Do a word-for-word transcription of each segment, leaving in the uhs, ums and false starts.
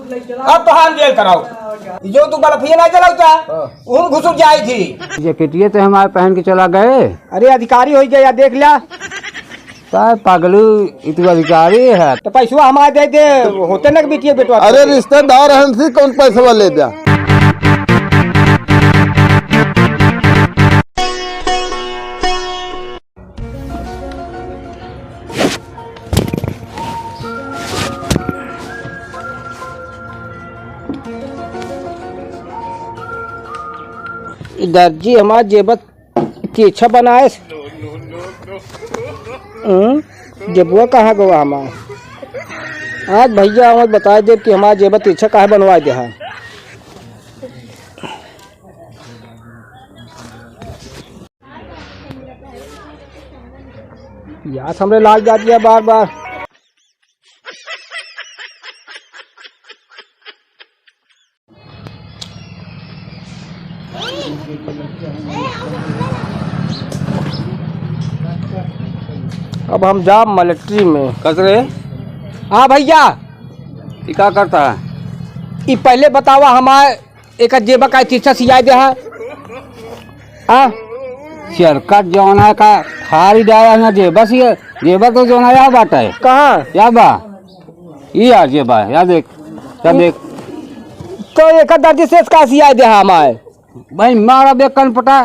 अब तो हम जेल कराओ। जो तू बल्फिया ना जलाऊ था, हाँ। उहम घुसुर जाई थी। जैकेटिया तो हमारे पहन के चला गए। अरे अधिकारी होइ गया, देख ल्या। का पागलू, ई तू अधिकारी है? तो पैसवा हमारे दे दे, होते ना कि बिटिया बेटवा। अरे रिश्तेदार हन सी, कौन पैसवा ले द्या? ई दर्जी हमार जेबत केछा बनाएस। हम्म, जेबुआ कहाँ गवा हमार? आज भैया आवत बताए देब कि हमार जेबत केछा काहे बनवाए देहा। यार, हमरे लाग जाती है बार बार। अब हम जाब मलेट्री में। कस रे? हाँ भैया। ई का करता है? ई पहले बतावा हमार एका जेबा का चीचा सियाई दे है। आ? चरकट जौन है का हारी डाया ना जेबा सी, जेबा तो जौन है बाटा है। कहाँ? या बा? ई यार जेबा, या देख, या देख। तो एका दर्जी से इसका सियाई दे है हमार। भाई मारा बे कनपटा,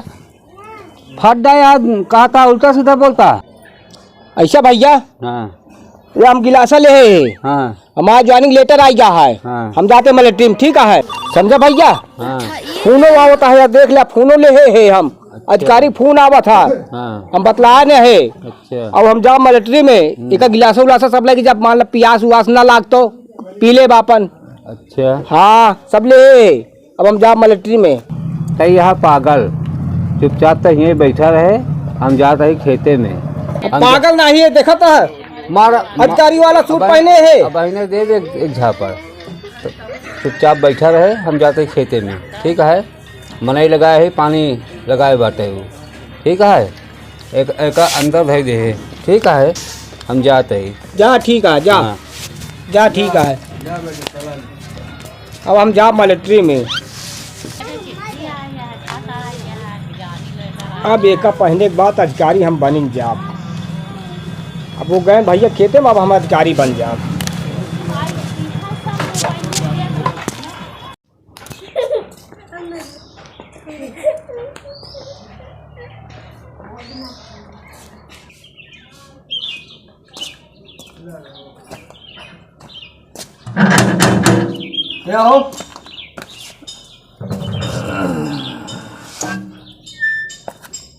फट डाया, कहता उल्टा सीधा बोलता। ऐसा भैया, हाँ। ये हम गिलासा ले है। हाँ। हमारा joining letter आई गया है। हाँ। हम जाते मलेट्री में, ठीक है, समझा भैया? हाँ। फोनो आवता है, या देख ले, फोनो ले है, है हम। अच्छा। अधिकारी फोन आवा था। हाँ। हम बतलाए नहीं है। अच्छा। अब हम जाब मलेट्री में, हम्म। एक गिलासा उलासा सब लेके जाब, मान ला पियास उआस ना लाग तो पी ले बापन। अच्छा। हाँ, सब ले। अब हम जाब मलेट्री में। तई यहाँ पागल, चुपचाप तो यहीं बैठा रहे, हम जात हई खेते में। हम पागल नहीं है, देखत है। मार अधिकारी वाला सूट अब पहने है। अब इन्हें दे दे एक झापड़। चुपचाप बैठा रहे, हम जात हई खेते में, ठीक है? मनई लगाए है, पानी लगाए बाटे वो, ठीक है? एक, एक अंदर धई दे है, ठीक है? हम जात हई। जा, ठीक है, जा। हाँ। जा, ठीक है। अब हम जाब मलेट्री में। अब एका पहने के बाद अधिकारी हम बनिन जाब। अब वो गए भैया खेते में, अब हम अधिकारी बन जाब। क्या हो?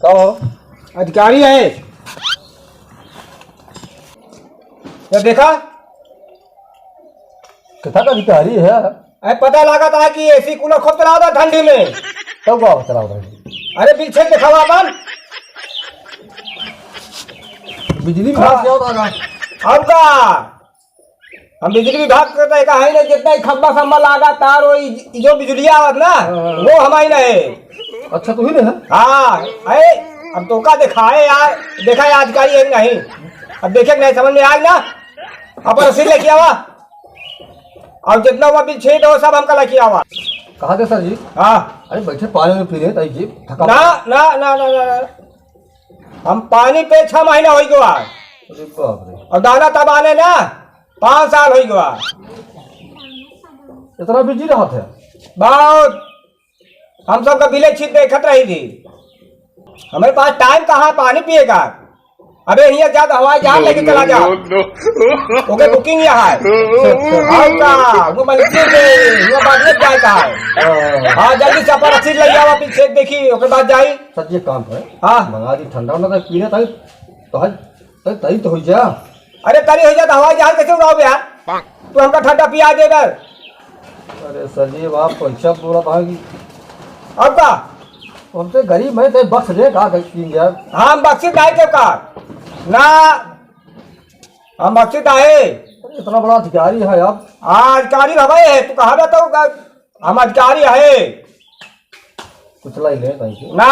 का हो? अधिकारी है। या देखा? कितना का अधिकारी है? अरे पता लागत है कि AC cooler खूब चलावत है ठंडी में। तब का चलावत है? अरे बिल check दिखावा अपन। बिजली विभाग से होता का? और का? हम बिजली विभाग के तो एक है ना, जितना ही खंबा संबा लागा तार, वो ई, ई जो बिजली आवत ना, हाँ, हाँ, हाँ। वो हमारी ना है। अच्छा, तू ही ना है? हाँ, अरे, अब तो का दिखाए यार, देखा यार अधिकारी है कि नहीं? अब देखे कि नहीं, समझ में आए ना, अपन रसीद लेके आवा। और जितना हुआ बिल छेद हो, सब हमका लेके आवा। कहाँ थे सर जी? हाँ। अरे बैठे, पानी में पी ले, ताई जी, थका ना, ना, ना, ना, ना, ना। हम पानी पे छह महीना हो गवा। अरे बाप रे। और दाना तब आने ना, पाँच साल हो गवा। इतना बिजी रहत है? बहुत। हम सबका बिले छीट देखत रही थी। हमारे पास टाइम कहाँ है पानी पिए का? अबे हियाँ जा तो हवाई जहाज लेके चला जा। ओके, बुकिंग यहाँ है। और का? वो मलिक के हुआ बाद में जाए का है। हाँ, जल्दी से अपन रसीद ले आओ, अपन चेक देखी, ओकर बाद जाई। सर जी, एक काम करे। हाँ। मंगा दी ठंडा, ना तो पीने ताई, तो है, ताई, ताई तो हो जा। अरे, तारी हो जा तो हवाई जहाज कैसे उड़ाओगे यार? तू हमका ठंडा पिया दे इधर। अरे सर जी, आप पैसा बोला था कि अब का? हमसे गरीब है, तो बख्श दे, का गरीब यार? हम बख्शी नहीं तो का? ना, हम बख्शी नहीं। अरे, इतना बड़ा अधिकारी है आप। हाँ, अधिकारी हवे है, तू कहाँ रहता हो? हम अधिकारी है। कुछ लाई ले, thank you। ना,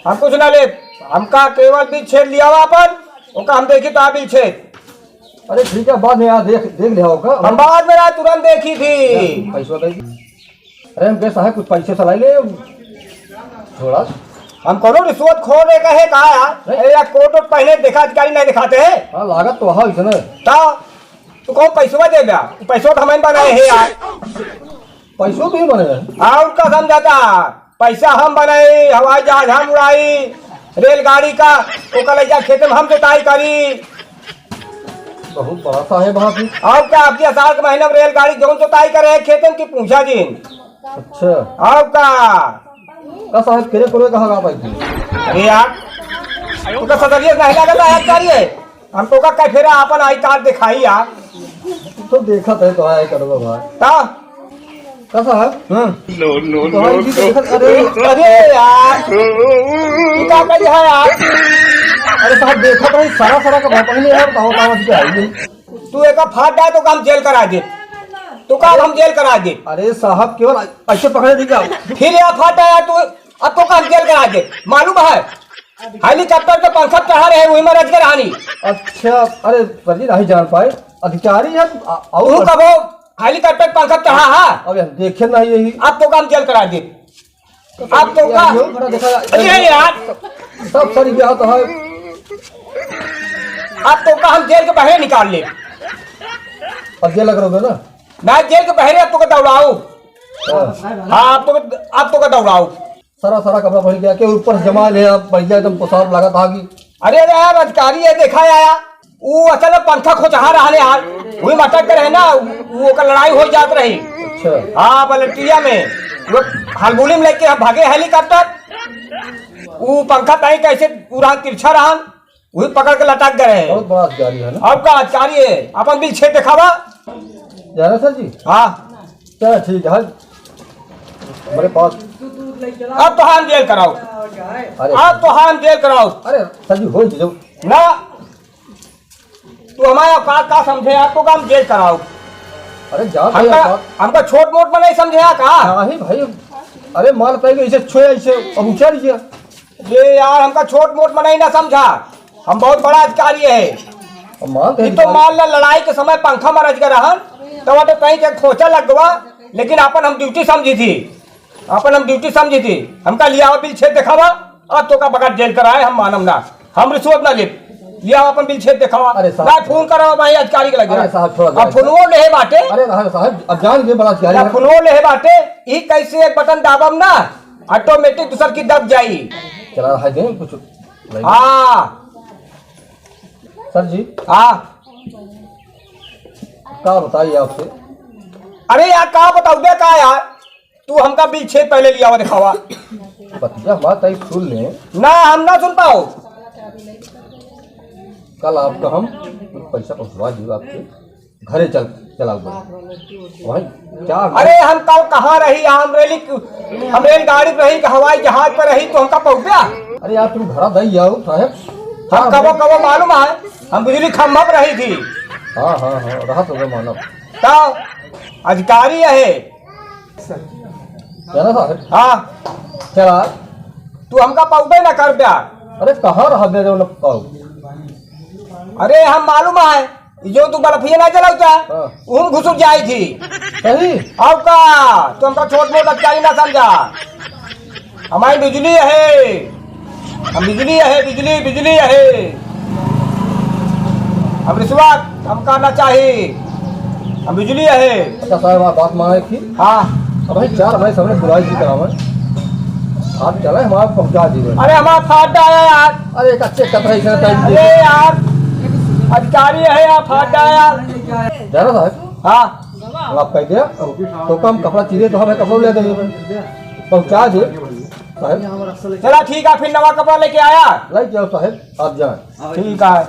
हम कुछ ना ले, हमका केवल बिल छेद लिया हुआ अपन, ओका हम देखी तो बिल छेद। अरे ठीक है, बाद में यार देख, देख लिया होगा। हम बाद में यार तुरंत देखी थी। यार, पैसा दे। अरे हम कहे साहब कुछ पैसे सलाई ले थोड़ा। हम कौनो रिश्वत खोर है कहे का यार? नहीं। अरे यार कोट वोट पहने देखा अधिकारी नहीं दिखाते हैं। हाँ लागत तो हाँ इसने। ता तू कौन पैसवा दे द्या? पैसवा तो हमें बनाए है यार। पैसो तो ही बने हैं। और का समझाता? पैसा हम बनाई, हवाई जहाज हम उड़ाई, रेलगाड़ी का ओकर लइका खेते में हम जोताई करी। बहुत बड़ा साहेब आप ही। और का, आपकी आषाढ़ के महीने में रेलगाड़ी जौन जोताई करे है खेते में की पूछा जिन। अच्छा। और का? का साहेब केरे पुरे कहाँ गा पाई थी? अरे यार, तू का सदरिया नहीं लगा था यार कार्य? हम तो का कह फेरा अपन आई कार्ड दिखाई यार। तो देखा था तो आई कार्ड भाई। का? का साहब? हम्म। तो भाई जी देखा, अरे, अरे यार, ये का कही है यार? अरे साहब देखा तो सरा सरा का बात नहीं यार, बताओ कहाँ से आई है? तू एक फाट डाल तो काम जेल करा दे। तो का हम जेल करा दे? अरे साहब केवल ऐसे पकड़े नहीं जाओ। फिर यह फाट आया तू, अब तो काम जेल करा दे। मालूम है? हेलीकॉप्टर के पंखा चढ़ा रहे, वही में रच के रहनी। अच्छा, अरे सर जी, नहीं जान पाए, अधिकारी है, आ-, आओ तू ना। कबो हेलीकॉप्टर पंखा चढ़ा हा? अबे हम देखे नहीं यही। अब तो काम जेल करा दे। अब तो का? ये खड़ा देखा, अरे यार। सब सर ये तो है। अब तो का हम जेल के बाहर निकाल ले। अब जेल लग रहा ना? ना जेल के बाहर अब तो का दौड़ाओ। हाँ। हाँ, अब तो, अब तो का दौड़ाओ। सारा, सारा कपड़ा पहन के आके ऊपर से जमा ले, आप बढ़िया एकदम पोशाक लागत हा कि। अरे, अरे यार, अधिकारी है, देखा आया। वो असल में पंखा खोचहा रहा यार, वही मटक के रहे ना, वो ओकर लड़ाई हो जात रही। अच्छा। हाँ, बलटिया में वो हलबुली में लेके हम भागे हेलीकॉप्टर, वो पंखा कहीं कैसे पूरा तिरछा रहा, वही पकड़ के लटक गए रहे। बहुत बड़ा अधिकारी है ना? अब का अधिकारी है, अपन बिल छेद दिखावा। जाना सर जी? हाँ। चला ठीक है, हमारे पास। अब तो हम जेल कराओ। अरे। अब तो हम जेल कराओ। अरे सर जी, हो जी, जब ना, तू हमारा औकात का समझे यार, तो का हम जेल कराओ। अरे जाओ भाई, हमका, औकात। हमका छोट मोट में नहीं समझे यार का? नहीं भाई, अरे माल पाएंगे इसे छुए, इसे अब उचर गया। ये यार, हमका छोट मोट मनई ना समझा, हम बहुत बड़ा अधिकारी है। अब मान तो ये तो अधिकारी। मान ला, लड़ाई के समय पंखा में रच गए रहन, तो वहाँ पे कहीं के खोचा लग गवा, लेकिन अपन हम ड्यूटी समझी थी, अपन हम ड्यूटी समझी थी। हमका लियावा बिल छेद दिखावा, अब तो का बगैर जेल कराए हम मानम ना, हम रिश्वत ना ले। लियावा अपन बिल छेद दिखावा। अरे साहब। ना फोन करावा भाई अधिकारी के लगे। अरे साहब, थोड़ा अब जाए। फोनवो लेहे बाटे। अरे साहब, अब जान के बड़ा अधिकारी ना है। फोनवो लेहे बाटे, ई कैसे एक बटन दाबम ना, ऑटोमेटिक दूसर की दब जाई। चला रहा है, दे कुछ भाई। हाँ। सर जी। हाँ। का बताई आपसे? अरे यार, का बताऊ बे, का यार? तू हमका बिल छेद पहले लियावा दिखावा। बतिया हमारा तई सुन ले। ना, हम ना सुन पाओ। कल आपका हम पैसा पहुँचवा दियो आपके। घरे चल, चलाओ बड़े। वही, क्या? अरे, हम कल कहाँ रही? हम रेली, हम रेलगाड़ी पे रही, हवाई जहाज पे रही, तो हमका पहुँचा? अरे यार, तुम घरा दई आओ, साहेब। हम कबो, कबो मालूम है, हम बिजली खंभा पे रही थी। हाँ, हाँ, हाँ, रहा तो मैं मानव। तो अधिकारी है। क्या ना साहेब? हाँ। चला। तू हमका पौबे ना कर प्यार। अरे, कहाँ रहा दे रहे हो ना पाऊ? अरे, हम मालूम है, जो तू बल्फिया ना जलाऊ क्या? हाँ। उहम घुसुक जाई थी। सही? और का? तू हमका छोट मोट अधिकारी ना समझा। हमारी बिजली है, हम बिजली है, बिजली, बिजली है। हम रिश्वत हमका ना चाही, हम बिजली है। अच्छा साहब, आप बात माने की? हाँ। अब भाई चार भाई सबने बुलाई जी करावे। आप चले हमारा पहुँचा दीजिए। अरे हमारा फाटा है यार। अरे एक अच्छे कपड़े इसे टाइट अरे दीजिए। यार, अधिकारी है यार, फाटा है यार। जाना साहब? हाँ। हम आप कह दिया, तो कम कपड़ा चीरे तो हमें कपड़ा ले देंगे। पहुँचा दे साहब। चला ठीक है, फिर नवा कपड़ा लेके आया। लेके आओ साहब, आप जाएं। ठीक है,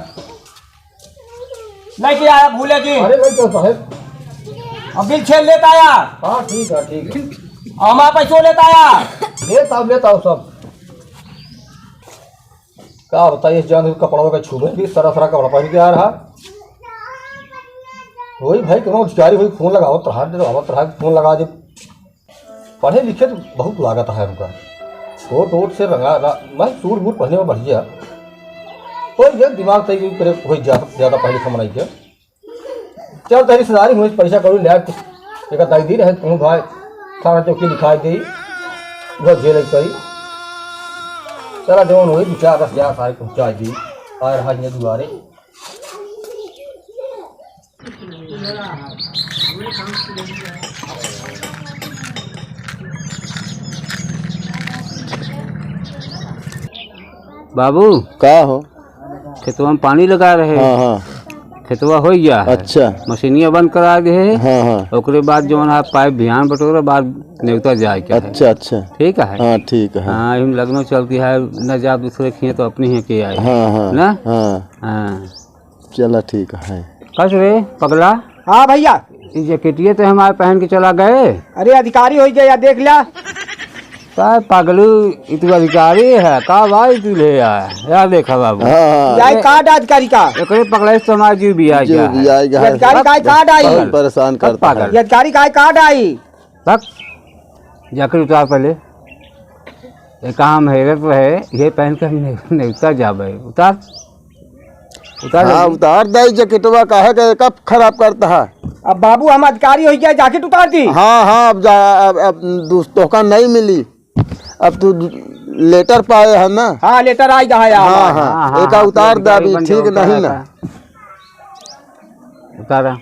लेके आया भूले जी। अरे लेके आओ साहब। अब बिल छेद लेता आया। हाँ ठीक है, ठीक है। और हमारा पैसो लेता आया। लेता आओ, लेता आओ सब। का बताइए, जान कपड़ा का छुबे भी सरा सरा कपड़ा पहन के आ रहा। वही भाई, कोनो अधिकारी होई, फोन लगावत रहा, डरावत रहा, फोन लगा दे। पढ़े लिखे तो बहुत लागत है हमका। कोट वोट से रंगा, रा-, मैं सूट बूट पहने में बढ़िया। कोई ये दिमाग तय करे, कोई ज्यादा, ज्यादा पढ़े लिखे बनाई के। चल, तोहरी रिश्तेदारी हुई, पैसा कौड़ी ले आए, कुछ एक ताई दी रहे, तू भाई, थाना चौकी लिखाई दे, वो जेल पड़ी। चला, जौन होई, दो चार दस हजार सारे पहुँचा दी, आ रहा है दुआरे। बाबू। का हो? खेतवा में पानी लगा रहे। हाँ, हाँ। खेतवा हो गया है। अच्छा। मशीनिया बंद करा दे है। हाँ, हाँ। ओकरे बाद जौन है पाइप बिहान बटोरे बाद नेवता जाए के है। अच्छा, अच्छा। ठीक है। हाँ, ठीक है। हाँ, हम लगनो चलती है, न जा दूसरे खेत तो अपनी है के आए। हाँ, हाँ। ना? हाँ। हाँ। चला ठीक है। कस रे पगला? हाँ भैया। ई जैकेटिया तो हमारे पहन के चला गए। अरे अधिकारी हो गया, या देख लिया। का पागलू, ई तू अधिकारी है का भाई? तू ले आया यार, देखा बाबू। हाँ, हाँ। या का अधिकारी का? एकरे पगला से हमारा जीव भी आ जो गया भी है। आ गया ये है। अधिकारी का बहुत, कार्ड आई? बहुत परेशान अब करता पागल। है। ये अधिकारी का कार्ड आई? बक, जैकेट उतार पहले। ये काम हैरत रहे, ये पहन के हम ने-, नेवता जाबे। उतार, उतार हाँ, जल्दी। उतार दे जैकेटवा, काहे के कब खराब करता है? अब बाबू हम अधिकारी हो गया, जैकेट उतार दी। हाँ, हाँ, अब जा, अब, अब दोस्तों का नहीं मिली, अब तू लेटर पाए है ना? हाँ, लेटर आई रहा है। हाँ, हाँ, हाँ, हाँ, एका हाँ, उतार दे, अधिकारी अभी बन ठीक गया, नहीं उतारा ना। था। उतारा।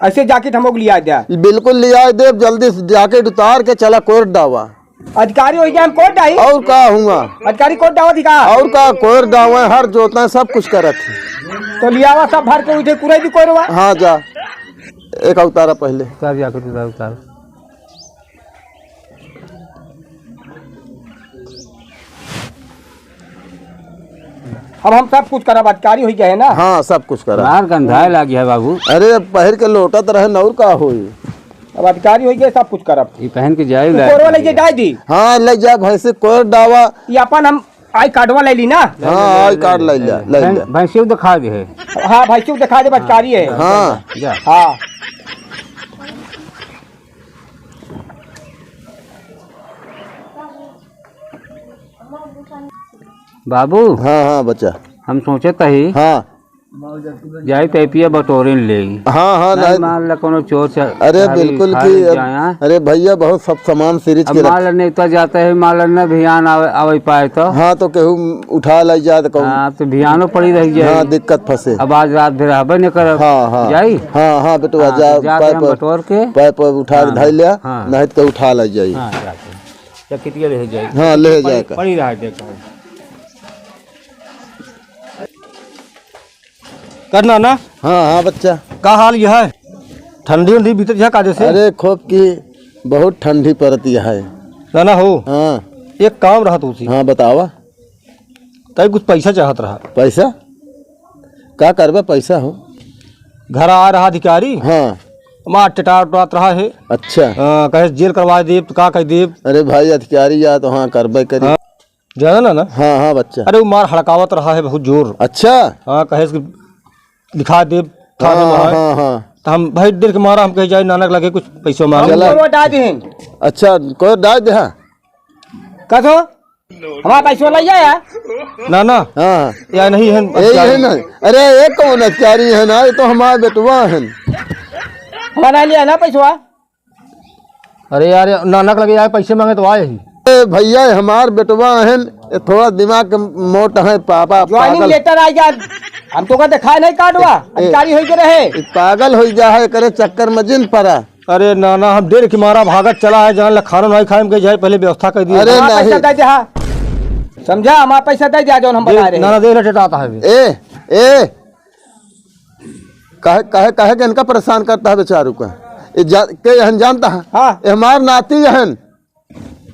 ऐसे जैकेट हमको लिया द्या। बिल्कुल लिया दे, जल्दी से जैकेट उतार के चला कोर्ट डावा। अधिकारी हो गया, हम कोर्ट डाई। और का हुआ? अधिकारी कोर्ट डावा थी का? और का कोर्ट डावा, हर जोता सब कुछ करत है। तो लियावा सब भर के उठे पूरा भी कोरवा। हाँ जा, एक उतारा पहले। उतार जैकेट उतार, उतार। अब हम सब कुछ करब, अधिकारी हो गया है ना? हाँ, सब कुछ करब। मार गंधाए लागी है बाबू। अरे, अब पहिर के लोटत रहे न, और का होई? अब अधिकारी हो गया, सब कुछ करब। ये पहन के जाए तू ला। कोरवा लेके जाए दी। हाँ, ले जा भैंसी कोर डावा। ये अपन हम आई कार्डवा ले ली ना? हाँ, आई कार्ड ले ले, ले ले। भैं-, भैंसी को दिखा दे है। हाँ, भैंसी को दिखा दे, अधिकारी है। हाँ। जा। हाँ। बाबू। हाँ, हाँ, बच्चा। हम सोचत ही। हाँ। जाई तो एपिया बटोरिन ले। हाँ, हाँ, नहीं, नहीं। मान ला कोनो चोर चा-, अरे, चारी बिल्कुल उठा कि ले अब, जाया। अरे भैया, बहुत सब सामान सीरीज अब के मान रख- ला नेवता जाता है, मान ला न भियान आवे, आवे पाए तो। हाँ, तो केहू उठा ले जाए तो कहूँ। हाँ, तो भियानो पड़ी रह जाए। हाँ, दिक्कत फंसे। अब आज रात भर रहबे न करब। हाँ, हाँ। जाई? हाँ, हाँ, बेटवा, हाँ, जा, तो जाते पैर हम पर, बटोर के। पैर पर उठा के हाँ, धइ लिया, हाँ। नहीं तो उठा ले जाई। हाँ, जाते। या कितिया ले जाई? हाँ, ले पड़ी, जाए का। पड़ी रहा है, देखो। करना ना? हाँ, हाँ, बच्चा। का हाल यह है? ठंडी उंडी बीतत यह काजे से? अरे, खूब की बहुत ठंडी पड़त यह है। ना, ना हो। हाँ। एक काम रहा तुमसे। हाँ, बतावा। तई कुछ पैसा चाहत रहा। पैसा? का करबा पैसा हो? घर आ रहा अधिकारी। हाँ। मार टेटार उटारत रहा है। अच्छा। हाँ, कहे जेल करवा देब, तो का कह देब? अरे भाई, अधिकारी या तो हाँ करबे करी। हाँ। जाना ना, ना? हाँ, हाँ, बच्चा। अरे, वो मार हड़कावत रहा है बहुत जोर। अच्छा। हाँ, कहे कि लिखा दे, थाने हाँ, वहाँ। हाँ, हाँ। तो हम भाई डर के मारा, हम कहे जाए नानक लगे कुछ पैसों मांगे। चला। हम डाल दे हैं। अच्छा, कोई डाल दे, हाँ। कथो? हमारा पैसों लग जाए यार। ना, ना। हाँ। या नहीं है, यही है ना। अरे, ये कौन अधिकारी है ना? ये तो हमारा बेटवा है। हमारा लिया ना पैसवा। अरे यार, नानक लगे आए, पैसे मांगे तो आए ही। ए भैया, हमार बेटवा हन, ए थोड़ा दिमाग के मोट है, पापा ज्वाइनिंग पागल। लेटर आ गया, हम तो का दिखाए नहीं कार्डवा, ए, अधिकारी होई के रहे। ए पागल होई जा है, करे चक्कर में जिन पड़ा। अरे नाना, हम डर के मारा भागत चला है, जान ला खाना नहीं खाए, हम कहे जाए पहले व्यवस्था कर दिए। अरे हमारा नहीं। पैसा दे दे, हाँ। समझा, हमारा पैसा दे दे, जौन हम बता रहे। नाना, देख ले, टेटाता है अभी। ए, ए, काहे, काहे, काहे के इनका परेशान करता है बेचारू का? ये जा-, के यहन जानता है? हाँ। ये हमार नाती यहन।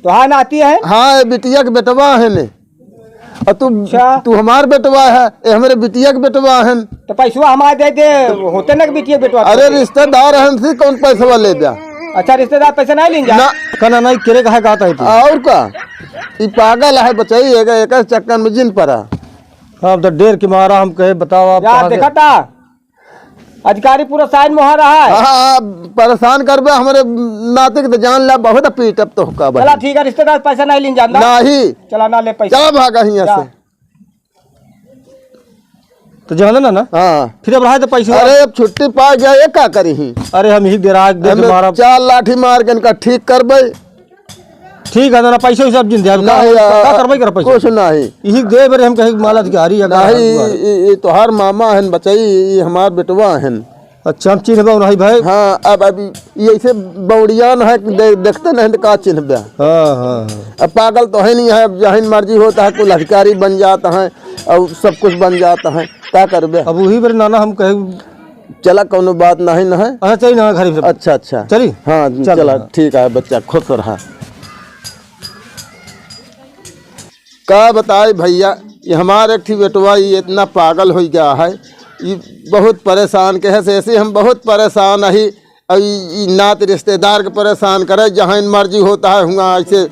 तो हाँ, नाती है? हाँ, ये बिटिया के बेटवा है ने। और तू, अच्छा। तू हमार बेटवा है, ये हमरे बिटिया के बेटवा है। तो पैसवा हमार दे दे, होते ना कि बिटिया के बेटवा अरे दे दे। रिश्तेदार है, इनसे कौन पैसवा ले जा? अच्छा, रिश्तेदार पैसा नहीं लेंगे? ना। कहना नहीं, केरे कहे कहता है तू? और का? ये पागल है बचाई, एक, एक चक्कर में जिन पड़ा। हाँ, तो डर के मारा हम कहे, बताओ आप यार, कहाँ से? देखा था? अधिकारी पूरा साइन मोहा रहा है। हाँ, हाँ, परेशान करबे हमरे नाते के तो जान ला, बहुत पीटब तो का चला भाई। ठीक है, रिश्तेदार पैसा नहीं लेन जानता। नहीं। चला ना ले पैसा। चला भागा हियाँ जा। से। तो जाना ना, ना? हाँ। फिर अब रहा तो पैसा। अरे, अब छुट्टी पा गया, ये का करी ही? अरे, हम ही डेरा के देख हमें मारा। चार लाठी मार के इनका ठीक करबे। ठीक है, ना पैसा वैसा अब जिन दे, अब का, नहीं, का आ, करबे कर पैसा? कुछ नहीं। यही दे बेरे हम कहे माला अधिकारी है, नहीं, का ई, ई, ई तोहार मामा हन बचई, ई हमार बेटवा हन। अच्छा, हम चिन्हबे नहीं भाई। हाँ, अब, अब ई ऐसे बौड़ियान है कि दे-, देखते नहीं तो का चिन्हबे। हाँ, हाँ, हाँ। अब पागल तो है नहीं है, अब जहिन मर्जी होता है, कुल अधिकारी बन जाता है और सब कुछ बन जाता है, का करबे? अब वही बेरे नाना हम कहे। चला, कौनो बात नहीं न है। अच्छा, चली ना घर से। अच्छा, अच्छा। चली? हाँ, चल चला, ना। ठीक है बच्चा, खुश रहा। का बताई भैया, ये हमार एक ठी बेटवा, ये इतना पागल होइ गया है, ये बहुत परेशान के है, से ऐसे हम बहुत परेशान ही। अब ई, ई नात रिश्तेदार के परेशान करे, जहाँ इन मर्जी होता है, हुआ ऐसे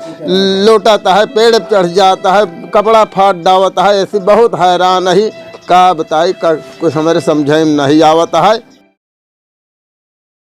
लोटाता है, पेड़ पे चढ़ जाता है, कपड़ा फाट डावता है, ऐसे बहुत हैरान ही। का बताई, का, कुछ हमारे समझे में नहीं आवता है।